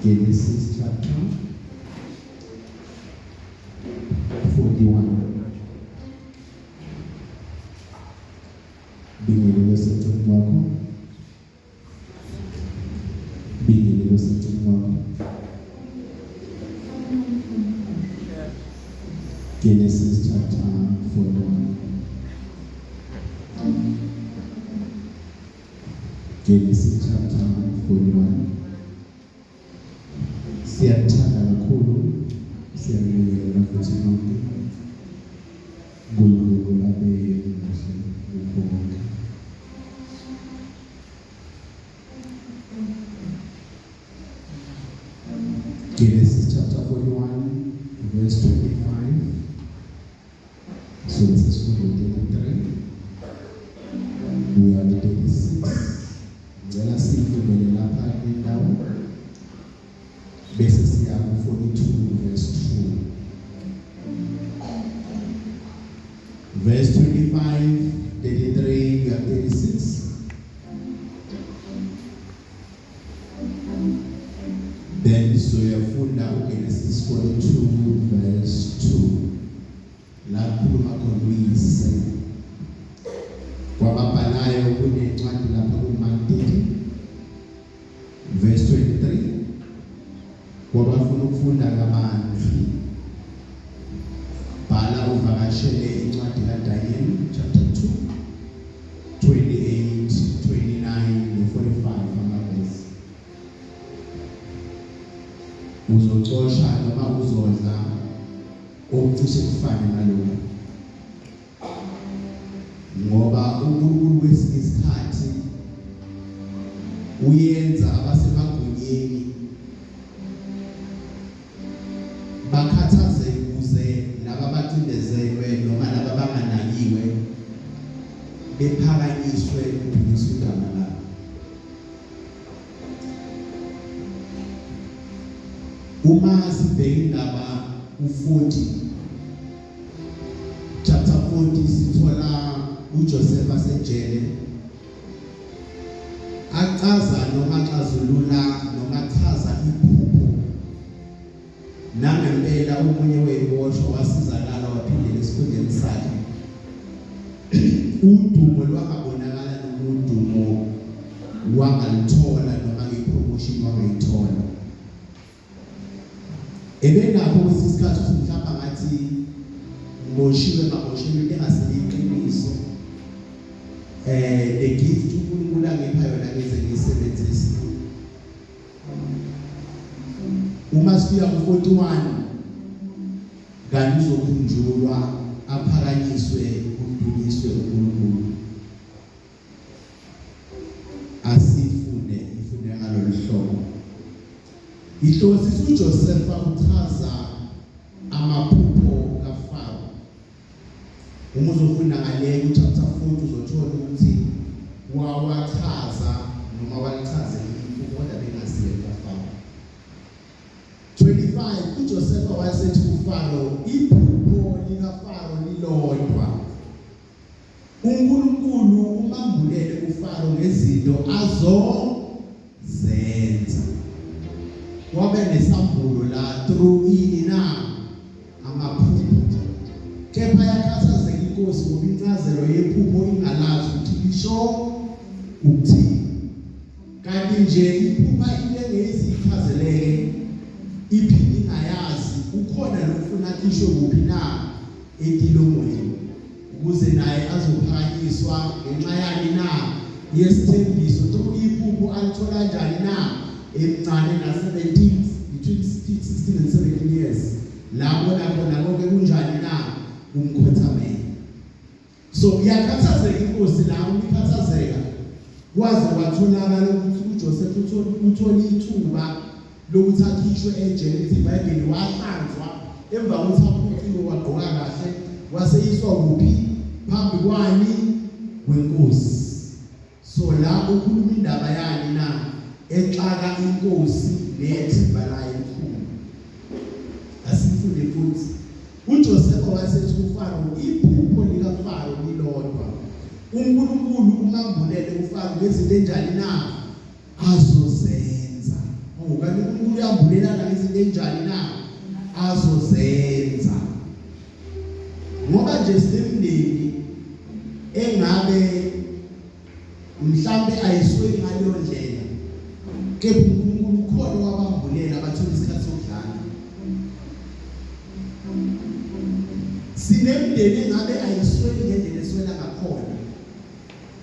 Genesis chapter 41. Bingelelo seceleni kwakho. Bingelelo seceleni kwakho. Genesis chapter 41. Genesis chapter 41. Siyakuthanda kakhulu, siyabingelela futhi nonke. uNkulunkulu abe muhle kukho konke. Genesis chapter 41 verse 25. So this is 33. We are the 36. Ngicela siyifundele lapha indawo. Bese siya ku 42 verse 2. Verse 25, 33, we are 36. Then soyafunda uGenesis 42 verse 2. La khuluma khona uyise. Kwababhalayo kunencwadi lapha kuMark 30 verse 23. Kwabafuna ukufunda kabanzi bhala uvakashele incwadi kaDaniel chapter 2 28 29 no 45 amavesi. Uzocosha noma uzodla okucishe kufane nalokho, ngoba uNkulunkulu kwesinye isikhathi uyenza abasemagunyeni bakhathazeke ukuze laba abacindezelwe noma laba abanganakiwe bephakanyiswe kudunyiswe igama labo. Uma sibheka indaba u40 chapter 40, sithola uJoseph asejele achaza noma axazulula noma achaza iphupho. Nangempela omunye weyiboshwa wasizakala waphindela esikhundleni sakhe. Udumo lwangabonakala noma udumo wangalithola noma ngepromotion wangayithola. Ebenakho kwesinye isikhathi ukuthi mhlawumbe ngathi ngiboshiwe, ngaboshelwa into engasile iqiniso, the gift uNkulunkulu angipha yona ngize ngiyisebenzise. Uma sifika ku-41 kanti uzokhunjulwa, aphakanyiswe, kudunyiswe uNkulunkulu. Asifunde ifunde ngalolu hlobo. Ihlosisa uJosepha uchaza amaphupho kaFaro. Uma uzofunda ngale ku chapter 40 uzothola ukuthi wawachaza noma walichaza iphupho kodwa bengasiye kaFaro. 25 uJosepha wayesethi kuFaro, iphupho likaFaro lilodwa. uNkulunkulu umambulele uFaro ngezinto azozenza. Wabe nesambulo la through ini na? Amaphupho. Kepha yakhathazeka inkosi ngoba incazelo yephupho ingalazi ukuthi lisho ukuthini. Kanti nje iphupha into engeyizichazeleke iphinde ingayazi, ukhona lokufuna akhishwe kuphi na etilongweni ukuze naye azophakanyiswa ngenxa yani na? Yesithembiso through iphupho alithola kanjani na? Emncane na 17, between 16 and 17 years, la bona khona konke kunjani na? Kumkhothamela. So iyakhathazeka inkosi la. Uma ikhathazeka kwaze kwatholakala ukuthi uJoseph uthole ithuba lokuthi akhishwe ejele. Lithi iBhayibheli wahlanzwa emva kokuthi aphuciwe, wagqoka kahle, waseyiswa kuphi? Phambi kwani? Kwenkosi. So la ukhuluma indaba yani na exaka inkosi nethimba layo elikhulu. Asifunde futhi. UJosefa wasethi kuFaro, iphupho likaFaro lilodwa. uNkulunkulu umambulele uFaro ngezinto enjani na? Azozenza. Oh, Kanti uNkulunkulu uyambulelana ngezinto enjani na azozenza. Ngoba nje sinemndeni engabe mhlambe ayisweli ngaleyo ndlela, kepha uNkulunkulu ukhona owabambulela bathola isikhathi sokudlala. Sinemndeni engabe ayisweli ngendlela eswela ngakhona,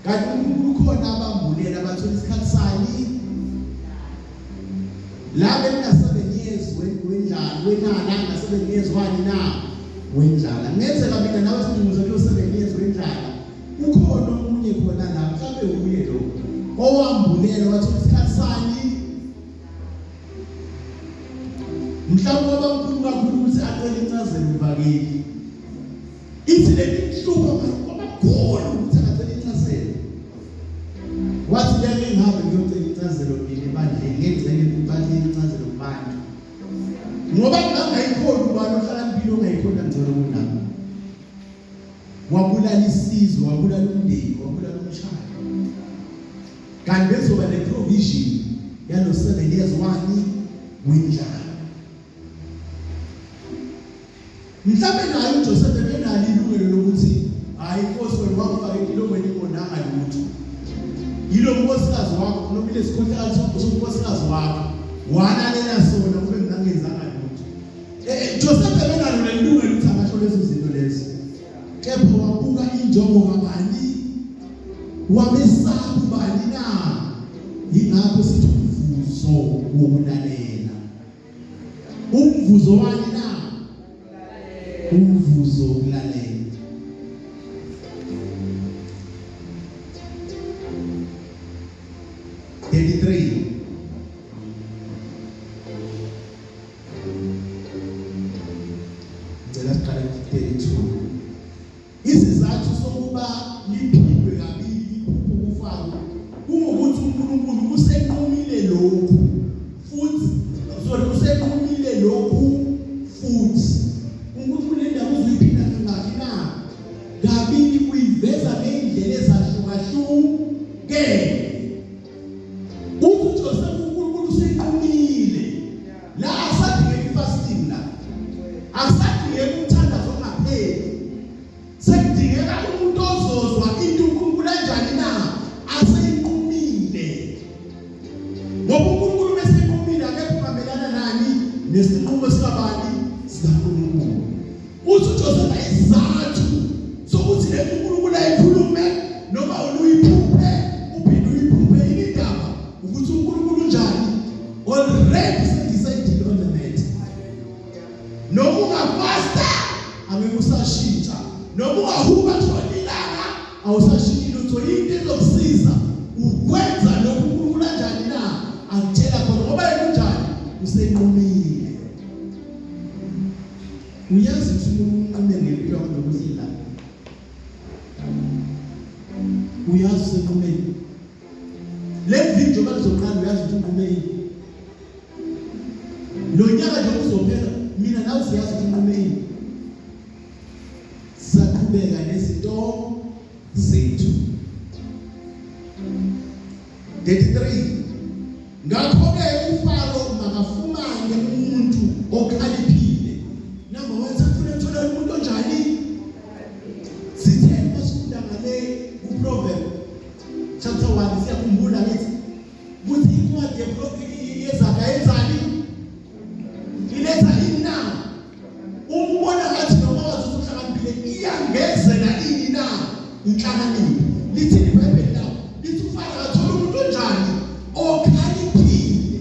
kanti uNkulunkulu ukhona abambulela bathola isikhathi sani la bekuna 7 years wendlala wenala na 7 years wani na wendlala. Ngenzeka mina nawe sidunguze kulo 7 years wendlala, ukhona omunye khona la, mhlawumbe uye lo owambulela wathola isikhathi sani, mhlawumbe wabamkhulu kakhulu ukuthi acele incazelo ivakeli. Ithi leli mhluba kwabamkhulu ukuthi akacele incazelo. Wathi ngeke ngihambe ngiyocela incazelo mina ebandleni, ngengcele kubandleni incazelo kubantu, ngoba ngingayikhona ubani ohlakaniphile ongayikhona ngcono kunami. Wabulala isizwe, wabulala umndeni, wabulala umshado, kanti bezoba ne-provision yalo 7 years wani wendlala. Mhlawumbe naye uJoseph ebenalo ilungelo lokuthi hayi inkosi wena wangifaka etilongweni ingonanga lutho, yilo nkosikazi wakho noma ilesikhohlakalo sonkosikazi wakho walalela sona kube mina ngenzanga lutho. Joseph ebenalo lelungelo ukuthi angasho lezo zinto lezo, kepha wabuka injongo kabani, wamesaba ubani na? Yingakho sithi umvuzo wokulalela. Umvuzo wani na? Umvuzo wokulalela. 33 Ngicela siqale ku-32. Isizathu sokuba liphindwe kabili iphupho kuFaro kungukuthi uNkulunkulu usenqumile lokhu futhi, sorry, usenqumile lokhu futhi. uNkulunkulu le ndaba uzoyiphinda kangaki na? Kabili, uyiveza ngey'ndlela ezahlukahlukene. Uthi uJoseph uNkulunkulu usenqumile la, asadingeki fasting la, akusadingeki umthandazo ongapheli, sekudingeka umuntu ozozwa into uNkulunkulu anjani na aseyinqumile, ngoba uNkulunkulu mesenqumile akekho ungamelana nani nesinqumo sikabani sikaNkulunkulu. Uthi uJoseph isizathu sokuthi le uNkulunkulu ayikhulume noma uyiphuphe uphinde uyiphuphe yini indaba ukuthi uNkulunkulu unjani already decided on the matter. Noma ungafasta angeke usashintsha, noma ungahuba kushona ilanga awusashintshi lutho. Into ezokusiza ukwenza lokhu uNkulunkulu anjani na akutshela khona, ngoba yena unjani usenqumile. Uyazi ukuthi umuntu unqume ngempilo yakho nokuthi la uyazi usenqumeni le video balizoqala, uyazi ukuthi unqume yini lo nyaka nje uzophela, mina nawe siyazi ukuthi unqume yini. Saqhubeka nezinto zethu. 33 Ngakho-ke uFaro makafumane umuntu okhaliphile. Number 1, sefuna ethola umuntu onjani? Sithe masifunda ngale kuProverb chapter 1, siyakhumbula ngithi ukuthi incwadi yeZaga yenzani? Iletha ini na? Uma ubona ngathi noma wazi ukuthi uhlakaniphile, iyangezela ini na? Inhlakanipho. Lithini iBhayibheli la? Lithi uFaro akathola umuntu onjani? Okhaliphile.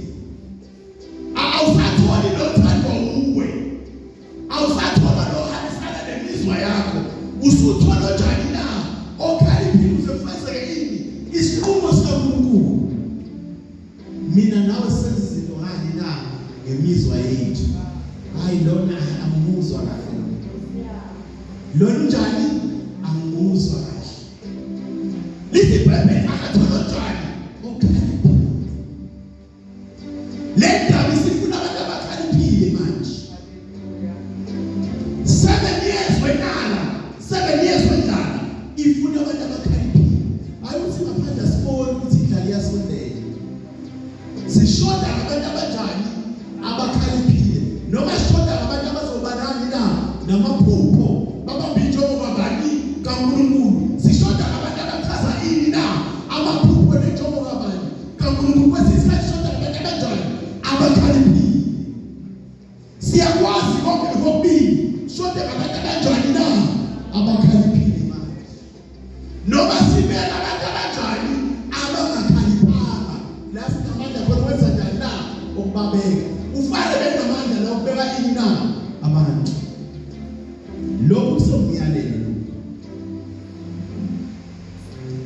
Awusatholi lothandwa uwe, awusathola lohambisana nemizwa yakho, usuthola onjani na? Okhaliphile, ukuze kufezeke ini? Isinqumo sikaNkulunkulu. Mina nawe senza izinto ngani na? Ngemizwa yethu. Hayi lona angimuzwa kahle lona, unjani? Angimuzwa kahle. Lithi iBhayibheli akathola onjani? Okhaliphile. Le ndaba isifuna abantu abakhaliphile manje. 7 years wenala, 7 years wendlala, ifuna abantu abakhaliphile. Hayi ukuthi ngaphandle asiboni ukuthi indlala iyasondela, sishoda ngabantu abanjani? Okhaliphile. Siyakwazi konke lokubili. Shode ngabantu abanjani na? Abakhaliphile manje. Noma sibeka abantu abanjani abangakhaliphanga. La sinamandla khona wenza njani na? Ukubabeka. Ufare benamandla la ukubeka ini na? Abantu. Lokhu kusomyalelo lokhu.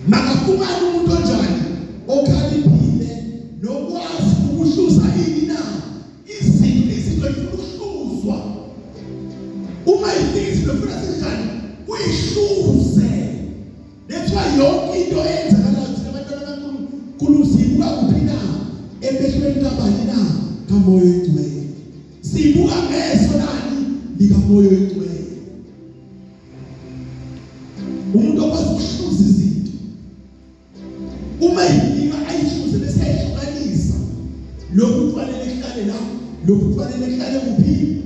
Makafumane umuntu onjani okhaliphile nokwazi ukuhluza ini na izinto izinto ifuna ukuhluzwa uma ifika izinto ifuna sinjani uyihluze that's why yonke into eyenzakalayo thina abantwana kaNkulunkulu siyibuka kuphi na emehlweni kabani na kaMoya Oyingcwele siyibuka ngeso lani likaMoya Oyingcwele umuntu okwazi ukuhluza izinto uma ifika ayihluze bese ayihlukanisa lokhu kufanele kuhlale la lokhu kufanele kuhlale kuphi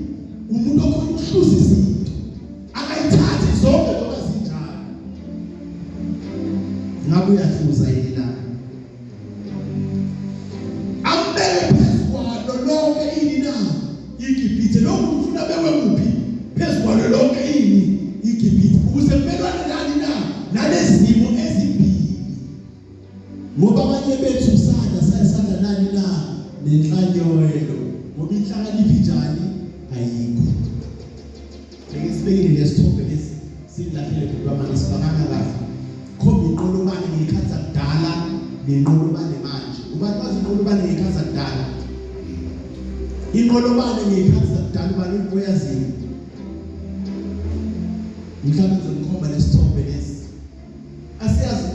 umuntu okhona ukuhluza izinto akayithathi zonke noma zinjalo ngabe uyahluza yini na ambeke phezu kwalo lonke ini na iGibhithe lo muntu ufuna bekwe kuphi phezu kwalo lonke ini iGibhithe ukuze kumelwane nani na nalezimo ezimbili ngoba abanye bethu sanda sayisanda nani na nenhlanyelo ngoba inhlakanipho injani ayikho Ake sibekile lesithombe lesi singilahlele bhuti wami angisifakanga kahle. Khomba inqolobane ngeyikhathi zakudala nenqolobane manje. Ubani wazi inqolobane ngeyikhathi zakudala? Inqolobane ngeyikhathi zakudala ubani oyaziyo? Mhlawumbe ngizonikhomba lesithombe lesi. Asiyazi.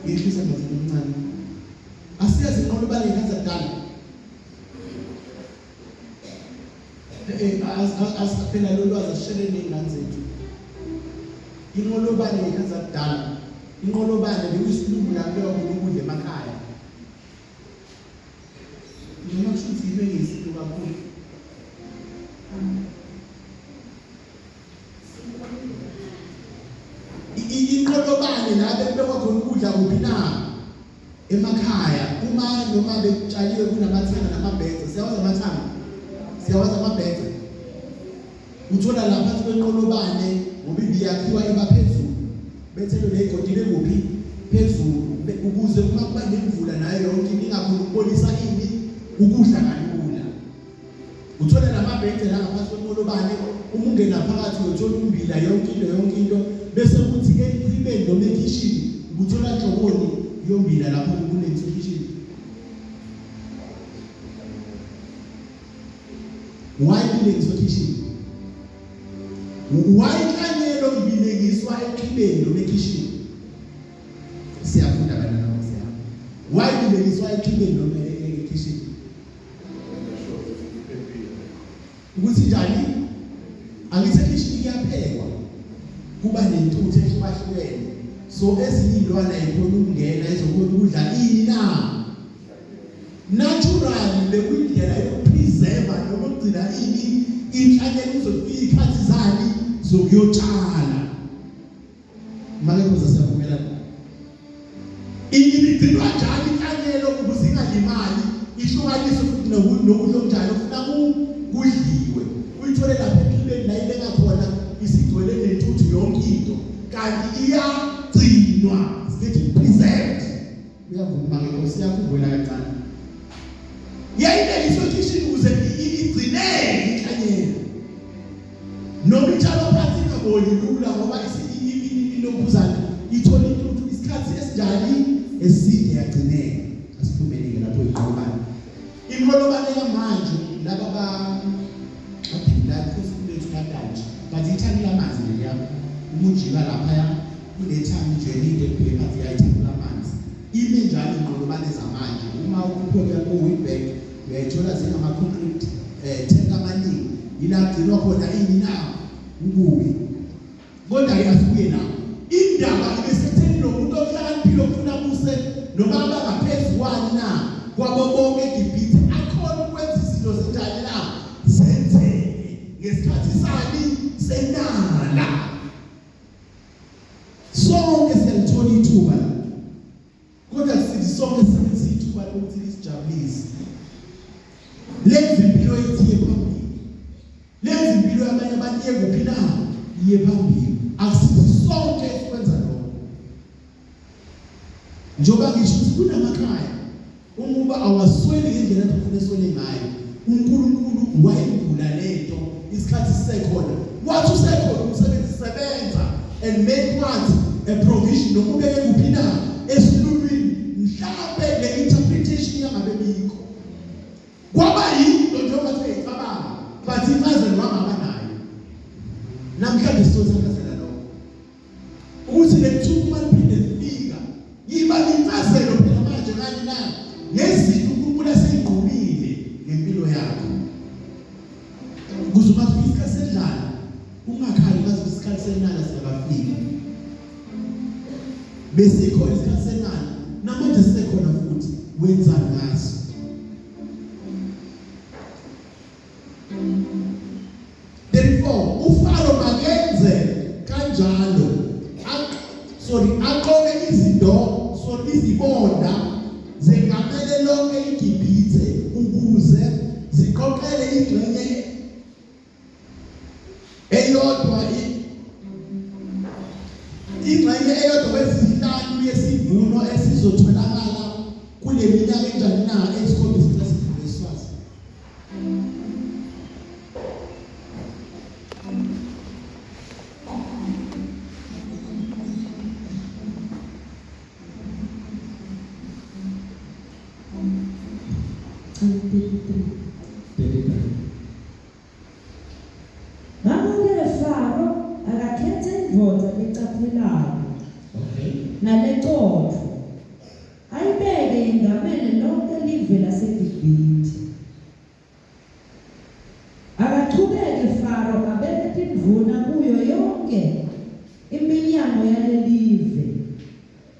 Ngihlisa ngathi omncane. Asiyazi inqolobane ngeyikhathi zakudala. Eh, phela lolu lwazi asisheleni ney'ngane zethu inqolobane ngey'khathi zakudala inqolobane bekuyisilungu la kubekwa khona ukudla emakhaya noma kusho ukuthi yimi engiyisintu kakhulu inqolobane la bekubekwa khona ukudla kuphi na Emakhaya uma noma bekutshaliwe kunamathanga namabhece, siyawazi amathanga? Siyawazi amabhece? Uthola la phansi kwenqolobane ngoba ibiyakhiwa iba phezulu. Bethelwe negodi bekuphi? Phezulu ukuze uma kuba nemvula nayo yonke into ingakhona ukubolisa ini ukudla kalula. Uthole namabhece la ngaphansi kwenqolobane uma ungena phakathi uyothola umbila yonke into yonke into bese kuthi emchibeni noma ekhishini ubuthola nhloboni yombila lapho kulengiswa ekhishini why kulengiswa ekhishini why inhlanyelo ibilengiswa exhibeni noma ekhishini siyafunda bantwana bami why ibilengiswa exhibeni noma ekhishini ukuthi njani angithi ekhishini kuyaphekwa kuba nentuthu ehlukahlukene so ezinye iy'lwane ayikhona ukungena ezokhona ukudla ini na naturally bekuyindlela yokupreserva noma ukugcina ini inhlanyelo kuzofika iy'khathi zani zokuyotshala Make kuze siyavumelana. Ibigcinwa njalo inhlanyelo ukuze ingalimali, ihlukaniswe futhi nokudla okunjalo kufuna kudliwe. Uyithole lapha ephilweni la ilenga khona isigcwele nentuthu yonke into kanti iyagcinwa, it's getting preserved. Uyavuma ke Nkosi yakho kancane. Yayilekiswe ekhishini ukuze igcineke inhlanyelo. Noma itshalwa phansi ingaboli lula ngoba ilokhuzana ithola intuthu isikhathi esinjani eside yagcineka. Asiphumeni-ke lapho inqolobane. Inqolobane yamanje laba ba aphila futhi lethu kadanje but ithangi lamanzi leliya uma ujika laphaya kunethangi nje elide elibheke phansi yayithangi lamanzi ime njalo inqolobane zamanje uma ukhuphuka ko-Witbank uyayithola zingama-concrete tank amaningi yila kugcinwa khona ini na ububi kodwa-ke asibuye nawo indaba ibesetheni lo muntu ohlakaniphile ofuna kuse noma abangaphezu kwani na kwabo bonke eGibhithe akhona ukwenza izinto zinjani na zenzeke ngesikhathi sani senala sonke siyalithola ithuba la kodwa sithi sonke sisebenzisa ithuba lokuthi lisijabulise. Lenza impilo yethu iye phambili. Lenza impilo yabanye abantu iye kuphi na? Iye phambili. Akusithi sonke esikwenza lokho. Njengoba ngisho ukuthi kunamakhaya umuba awasweli ngendlela ufuna eswele ngayo. uNkulunkulu wayembula lento isikhathi sisekhona. Wathi usekhona umsebenzi sebenza and make what a provision noma ubeke kuphi na esilulwini mhlambe le interpretation yangabe bikho. Kwaba yinto njengoba seyicabanga but incazelo wangaba nayo. Namhlanje sizothandazela lokho. Ukuthi lethuba uma liphinde lifika yiba nencazelo phela manje kanye na ngezinto uNkulunkulu aseyinqumile ngempilo yakho. Ukuze uma kufika isikhathi sendlala ungakhali ngaze isikhathi senala singakafiki. Besikhona isikhathi senala namanje sisekhona futhi wenzani ngaso? 34 uFaro makenze kanjalo sorry aqoke izinto sorry izibonda zengamele lonke iGibhithe ukuze ziqoqele ingxenye eyodwa ingxenye eyodwa kwezinhlanu yesivuno esizotholakala kule minyaka enjani na esikhombisa sesivuno esiswazi. Ngakho-ke Faro akakhethe indvodza lecaphelayo Okay. nalecotfo, ayibeke yengamele lonke live laseGibhithe. Akachubeke Faro abeke tindvuna kuyo yonke iminyango yalelive.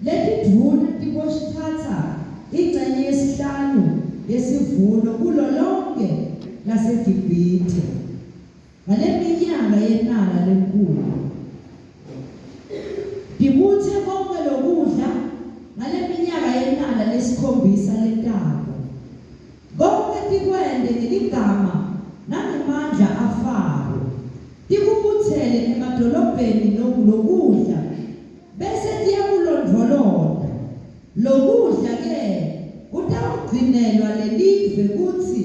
Letindvuna tibosithatha incenye yesihlanu yesivuno kulo lonke laseGibhithe ngaleminyaka yenala lenkulu. Tibutse konke lokudla ngaleminyaka yenala lesikhombisa letako. Konke tikwente ngeligama nangemandla aFaro. Tikubutsele emadolobheni lokudla bese tiyakulondvolota. Lokudla ke kutawugcinelwa lelive kutsi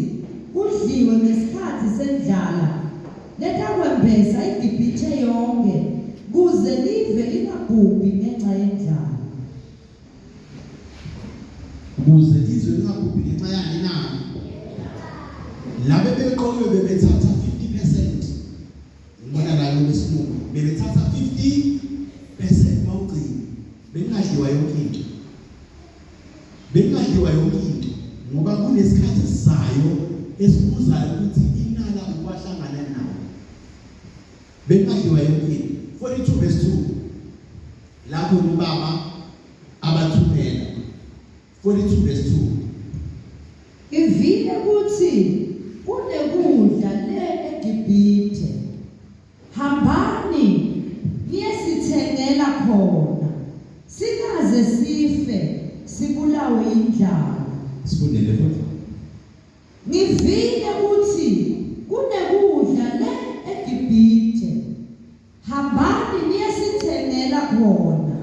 kudliwe ngesikhatsi sendlala letakwembesa iGibhithe yonkhe kuze live lingabhubhi ngenca yendlala. Ukuze izwe lingabhubhi ngenxa yani na? Laba bebeqokiwe bebethatha 50%. Ngibona la kulesilungu bebethatha 50% bawugcina. Bengadliwa yonke into. Bengadliwa yonke into ngoba kunesikhathi esizayo esibuzayo ukuthi inala ukwahlangana nayo. Bengadliwa yonke into. 42 verse 2. Lapho ubaba abathumela 42 verse 2. Ngivile kutsi kunekudla le eGibhithe. Hambani niyesithengela khona, singaze sife sibulawe yindlala. Sifundele futhi. Ngivile kutsi kunekudla le eGibhithe. Hambani niyesithengela khona,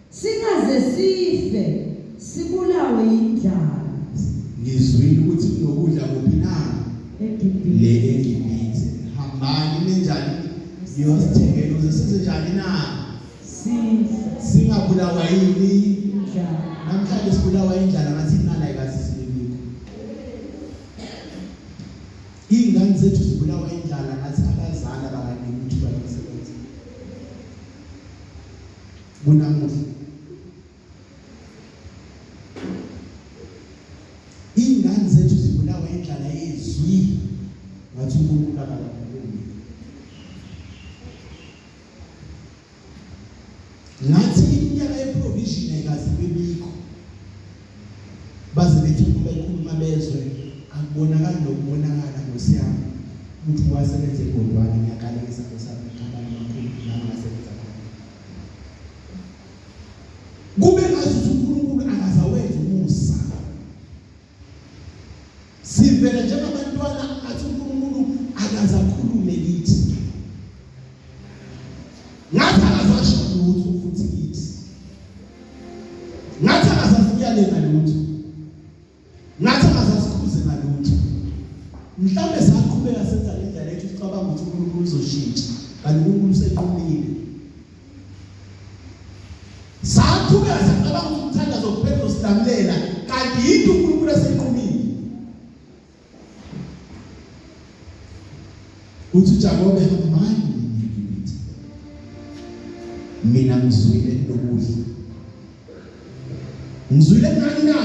singaze sife sibulawe yindlala. Ngizwile ukuthi kunokudla kuphi na? eGibhithe. Le eGibhithe. Hambani ninjani niyosithengela ukuze size njani na? Sife Singabulawa yini? indlala. Namhlanje sibulawa indlala ngathi inala ikazi sibikho. Iy'ngane zethu zibulawa indlala ngathi abazali abakaniki ithuba lokusebenza. Kunamuhla. Iy'ngane zethu zibulawa indlala yezwi ngathi uNkulunkulu akakakhulumi. Ngathi iminyaka yeprovision ayikaze ibibikho. Baze bethi uma bekhuluma bezwe akubonakali nokubonakala Nkosi yami ukuthi wasebenza eGondwana ngiyakalekisa Nkosi yami ngikhabala amakhulu nami ngasebenza khona. Kube ngazuthi uNkulunkulu akazawenza umusa. Sivela njengabantu Singabantwana ngathi uNkulunkulu akaze akhulume kithi. Ngathi akazasho lutho futhi kithi. Ngathi akazasiyale ngalutho. Ngathi akazasikhuze ngalutho. Mhlawumbe saqhubeka senza le ndlela yethu sicabanga ukuthi uNkulunkulu uzoshintsha, kanti uNkulunkulu usenqumile. Saqhubeka sacabanga ukuthi umthandazo kuphela uzosilamulela, kanti yinto uNkulunkulu esenqumile. Uthi uJakobe hambani eGibhithe. Mina ngizwile lokudla. Ngizwile ngani na?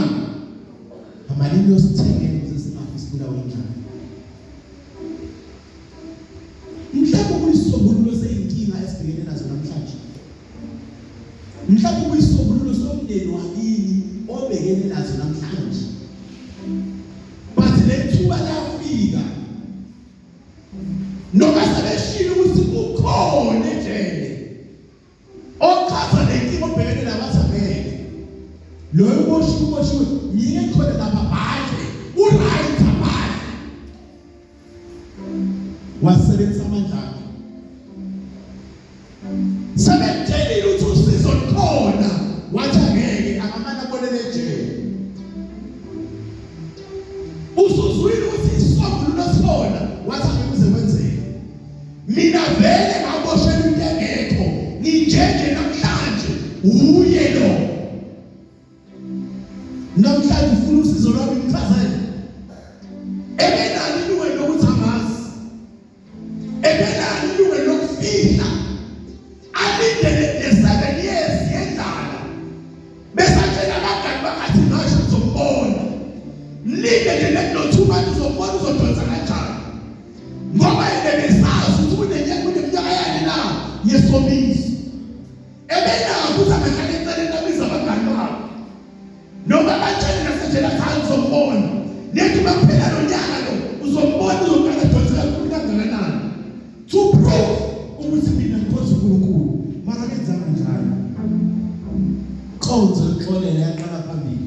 Hambani niyosithengela ukuze singafi sibulawe indlala. Mhlawumbe kuyisombululo seyinkinga esibhekene nazo namhlanje. Mhlawumbe kuyisombululo somndeni wakini obhekene nazo namhlanje. But lethuba lafika noma sebeshilo ukuthi kukhona ejele ochaza lenkinga obhekene nayo wathi angeke loyo uboshiwe uboshiwe ngike khona lapha bhadle uright abhadle wasebenzisa amandla akhe sebemtshelile ukuthi usizo lukhona wathi angeke angamane abolele ejele usuzwile ukuthi isombululo sikhona wathi angeke uze kwenzeke mina vele ngaboshelwa into engekho nginjenje namhlanje uye lo Namhlanje ufuna usizo lwami ngichazele. Ebenalo ilungelo lokuthi angazi. Ebenalo ilungelo lokufihla. Alinde le 7 years yendlala. Besatshela abangani bakathi ngasho uzombona. Mlinde nje le no 2 months uzombona uzodonsa kanjani. Ngoba yena besazi ukuthi kunenyanga kuneminyaka yani na yesomiso. Ebenakho ukuthi angahlala eceleni abize abangani bakhe noma abatshele nasejele athi hayi uzombona nethi uma kuphela lo nyaka lo uzombona uzoqala adonse kakhulu kangakanani to prove ukuthi mina ngikhonza uNkulunkulu mara kenzanga njalo konzo yokuxolela yaqala phambili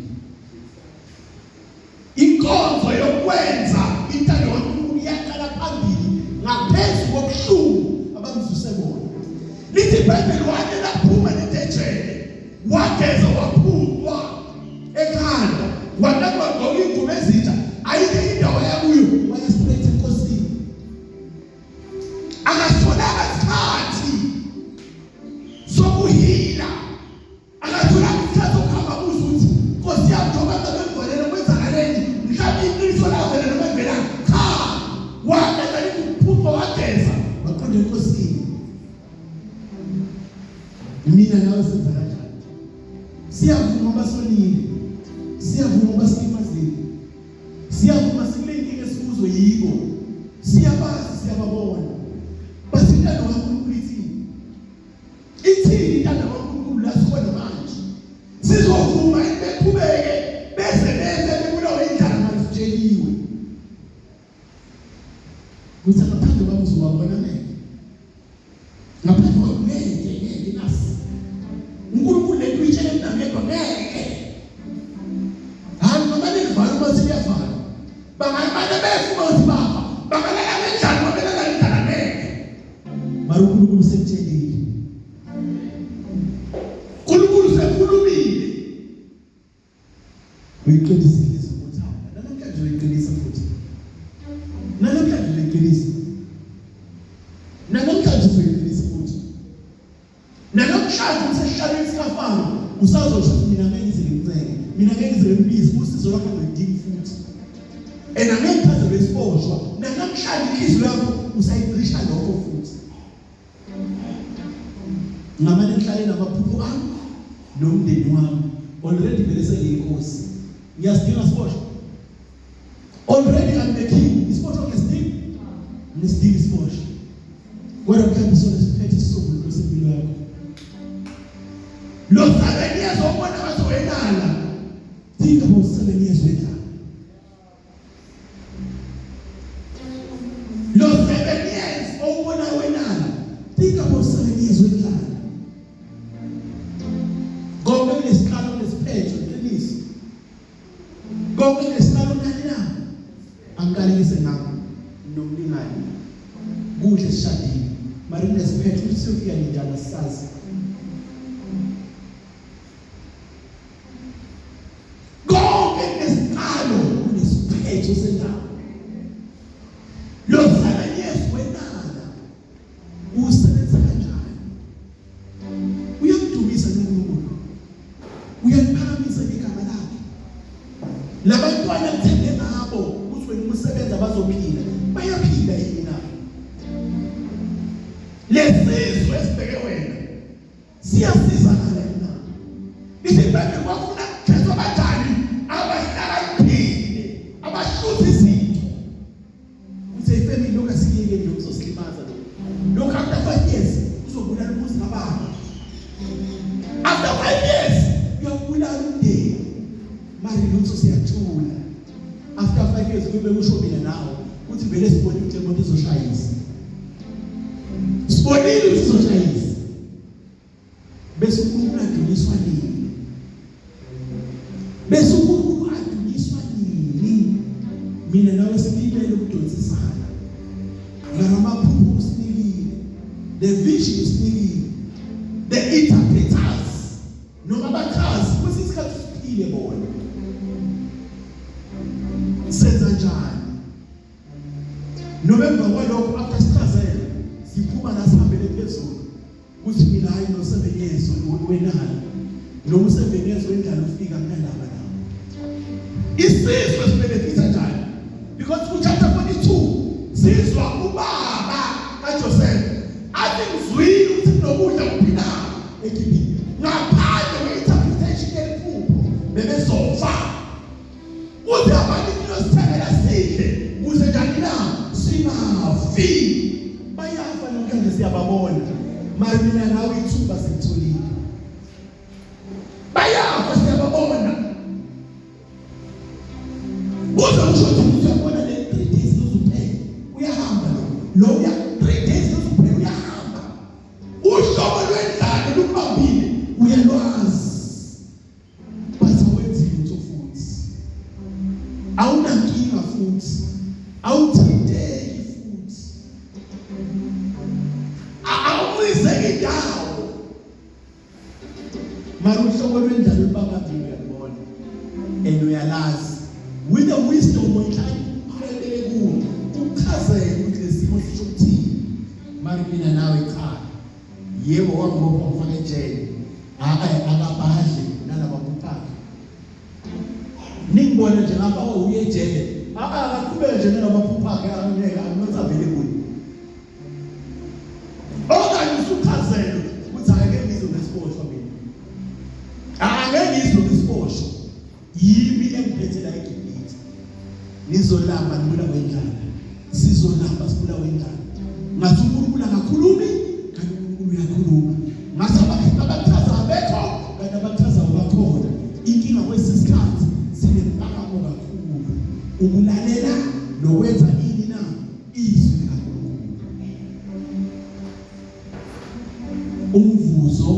Inkonzo yokwenza intando kaNkulunkulu iyaqala phambili ngaphezu kobuhlungu abamzwise bona. Lithi iBhayibheli wake laphuma nedejele, wageza waphucwa ekhanda, waqala wagqoka iy'ngubo ezintsha, ayikho indawo yakuyo, wayesiletha enkosini. Akasitholanga isikhathi sokuhila Akatholanga isikhathi sokuhamba abuze ukuthi Nkosi yami njengoba bebemvalele kwenzakaleni mhlawumbe iqiniso lavela noma livelanga. Cha, waqeda ukuphupha wageza waqonda enkosini. Mina nawe senza kanjani? Siyavuma uba sonile, siyavuma uba silimazile, siyavuma sikule nkinga esikuzo yibo, siyabazi siyababona, but intando kaNkulunkulu ithini? Ithini intando kaNkulunkulu la sikhona manje? Sizovuma yini beqhubeke beze bese bebulawe indlala manje sitsheliwe ukuthi ngaphandle kwami uzowabona ngeke ngaphandle kwami ngeke ngeke nasi uNkulunkulu lento uyitshele mina ngedwa ngeke hayi noma livala uma seliyavala bangamane befa uma uthi bafa bangalala ngendlala uma belala ngendlala ngeke Mara uNkulunkulu sekutshelile. uNkulunkulu sekhulumile. Uyiqinisile izokuthanda. Namhlanje uyiqinisa futhi. Namhlanje uyiqinisa. Namhlanje uzoyiqinisa futhi. Namhlanje usehlalweni sikaFaro usazosho ukuthi mina ngeke ngize ngimncenge. Mina ngeke ngize ngimbize usizo lwakho ngilidinga futhi. And angeke ngichazelwe isiboshwa nanamhlanje inhliziyo yakho usayigqisha lokho futhi. Ngamane ngihlale namaphupho ami nomndeni wami already vele sengiyinkosi. Ngiyasidinga isiboshwa. Already I'm the king. Isiboshwa ngiyasidinga. Ngisidinga isiboshwa. Kodwa mhlawumbe isona siphethe isisombululo sempilo yakho. Lo 7 years obona ngathi wenala. Think about 7 years wendlala. Lo 7 years owubonayo wenala. Think about 7 years wendlala. Konke kunesiqalo kunesiphetho iqiniso. Konke kunesiqalo nani na? Angiqalekise ngakho. Nomlingani kuhle sishadile, mara kunesiphetho ukuthi siyofika ninjani asisazi. Konke kunesiqalo, kunesiphetho sendaba. Lo 7 years wenala usebenza kanjani? Uyamdumisa uNkulunkulu, uyaliphakamisa igama lakhe. Labantwana kuthembe ngabo ukuthi wena umusebenza bazophila, bayaphila yini na? Lesizwe esibheke wena siyasizakala yini na? Isibheke kwafuna kukhethwa abanjani? Abahlakaniphile, abahlutha izinto. Uthe ifamily lokhu asikiyeke lokhu, kuzosilimaza lokhu. Lokhu after 5 years uzobulala umuzi kababa, after 5 years uyakubulala umndeni. Manje lutho, siyathula. After 5 years kube kusho mina nawe ukuthi vele sibonile ukuthi le moto izoshayisa, sibonile ukuthi izoshayisa. Bese uNkulunkulu adunyiswa nini? Bese uNkulunkulu adunyiswa nini? Mina nawe silibele ukudonsisana. Ngara amaphupho usinikile, the vision usinikile, the interpreters noma abachazi kwesinye isikhathi siphile bona. Senza njani? Noma emva kwalokho, after sichazele, siphuma la sihambele phezulu kuthi mina hayi, no 7 years wenalo, noma u7 years wendlala ufika kunalaba nawo. Isizwe sibenefita njani? Because ku chapter 42 sizwa ubaba kaJoseph athi, "Ngizwile ukuthi kunokudla kuphilayo eGibhithe." Ngaphandle kwe-interpretation yeliphupho bebezofa. Uthi abantu into sidle kuze njani na? Singafi. Bayafa namhlanje, siyababona. Mara mina nawe ithuba silitholile. Bayafa, siyababona. Kuze kusho ukuthi uyabona le 3 days uzuphela uyahamba, lo lo uya 3 days uzuphela uyahamba. Uhlobo lwendlala lukubambile, uyalwazi, but awenzi lutho futhi, awunankinga futhi, awuthinteki futhi, awuncizeki indawo. Mara uhlobo lwendlala olubabambile uyalubona and uyalazi. With the wisdom oyinhlakele kuwo ukuchazela ukuthi lesimo sisho ukuthini. Mara mina nawe cha. Yebo, wangibopha, ngifaka ejele, akabhadli nalaba kuphaka. Ningibone nje ngapha uye ejele, akaqhubeke nje nalamaphupho akhe, angeke, I'm not available. Okanye usuchazelwe ukuthi angeke ngizwe ngesiboshwa mina, angeke ngizwe ngesiboshwa, yimi engiphethe la eGibhithe. Nizolamba nibulawe indlala, sizolamba sibulawe indlala. Ngathi uNkulunkulu akakhulumi, kanti uNkulunkulu uyakhuluma. Ngathi abachaza abekho, kanti abachazayo bakhona. Inkinga kwesisikhathi sinempakamo kakhulu ukulalela nokwenza ini na izwi likaNkulunkulu. Umvuzo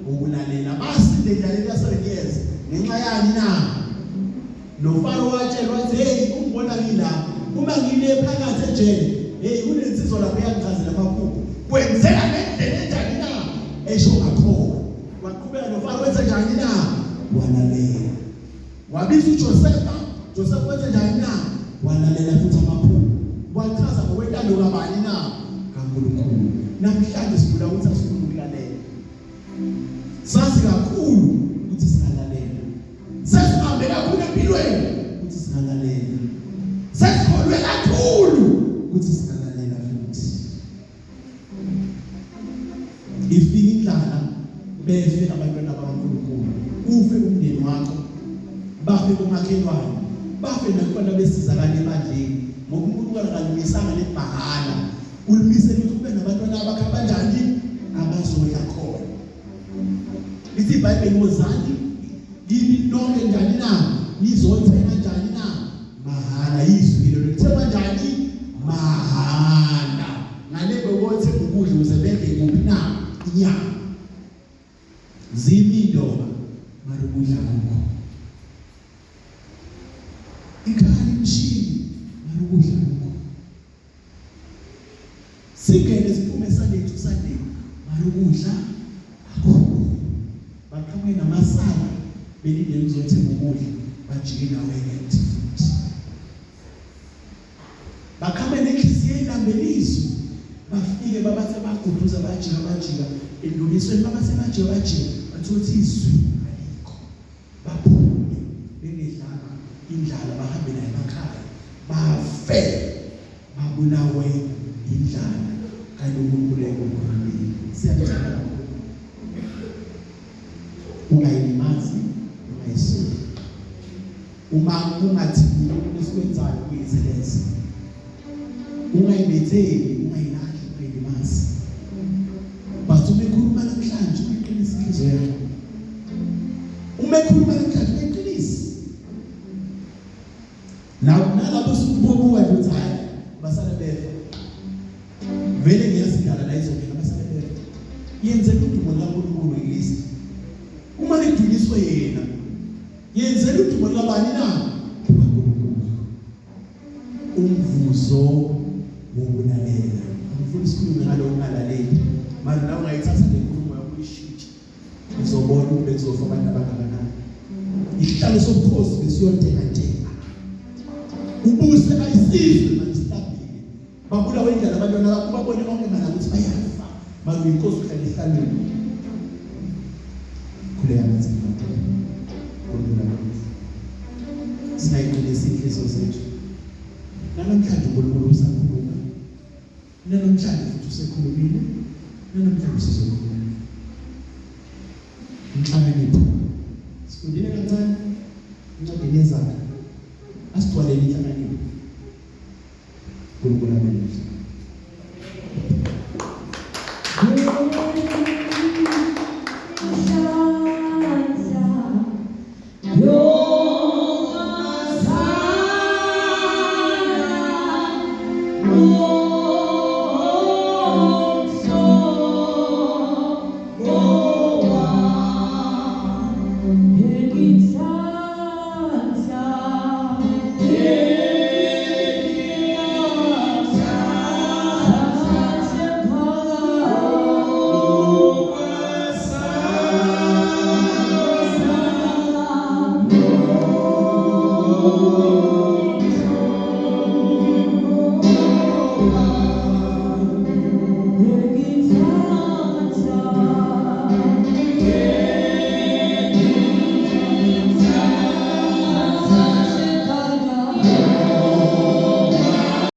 wokulalela, basinde endlaleni ya-7 years ngenxa yani na? NoFaro watshelwa, wathi, "Hey, ungibona ngila, uma ngile phakathi ejele, hey, kunensizwa lapho eyangichazela amaphupho, kwenzeka ngendlela enjani na esho ngakhona." Waqhubeka noFaro, wenze njani na? Walalela. Wabiza uJosefa. Joseph wenze njani na? Walalela futhi amaphupho, wachaza ngokwentando kabani na? KaNkulunkulu. Namhlanje sibula ukuthi asifuni ukulalela. Sazi kakhulu ukuthi singalalela, sesihambe kakhulu empilweni ukuthi singalalela, sesikholwe kakhulu ukuthi singalalela futhi. Ifika indlala, befe abantwana bakaNkulunkulu, ufe umndeni wakho, bafe komakhelwane, bafe nabantwana besizakala ebandleni, ngoba uNkulunkulu akalimisanga lebhahala, ulimisele ukuthi kube nabantwana abakhe abanjani? Abazodla khona. Lithi iBhayibheli, "Wozani kimi nonke njani na? Nizothenga njani na? Mahhala." Izwi lelo lithengwa njani? Mahhala. Ngale bekothenga ukudla ukuze bedle kuphi na? Inyama. Zimi indonga, mara ukudla kukho. Ikhala imishini, mara ukudla kukho. Singene siphume Sunday to Sunday, mara ukudla akukho. Baqhamuke namasaka belindele ukuzothenga ukudla, bajike nawe empty futhi. Bakhambe nenhliziyo eyilambelizwe, bafike babathe baguduza, bajika bajika endumisweni, babathe bajika bajika, bathola ukuthi izwi alikho. Baphume bengedlanga indlala, bahambe naye emakhaya, bafe babulawe indlala. Kanti uNkulunkulu ukhulumile. Siyamthanda kakhulu. Ungayilimazi, ungayisoli. Uma ungathi lokhu esikwenzayo kuyizeleze, ungayibetheli, ungayilahli, ungayilimazi. But uma ekhuluma namhlanje, uyiqinisa inhliziyo yakho. Uma ekhuluma namhlanje, uyiqinisa. Nalapho usukubuka nje ukuthi hayi, basale befa. Vele ngiyazi indlala la izongena, basale befa. Yenzela udumo likaNkulunkulu at least. Uma lidunyiswe yena, yenzela udumo lwabani na? LukaNkulunkulu. Umvuzo wokulalela. Angifuni sikhulume ngaloko ungalaleli. Manje nawe ungayithatha le nkulumo yakho uyishintshe, uzobona ukuthi bekuzofa abantu abangakanani. Isihlalo sobukhosi besiyontengantenga, ubuse ayisizwe manje sihlambile, babulawe indlala abantwana bakho, babone bonke mana ukuthi bayafa, manje uyinkosi uhlala esihlalweni. Khuleka nathi uNkulunkulu, singayiqinisa inhliziyo zethu. Namhlanje uNkulunkulu usakhuluma, namhlanje futhi usekhulumile, namhlanje usezokhuluma. Inhlakanipho sifundile kancane encwadini yeZaga, asigcwalele inhlakanipho. uNkulunkulu abe nathi. Nhlanhla.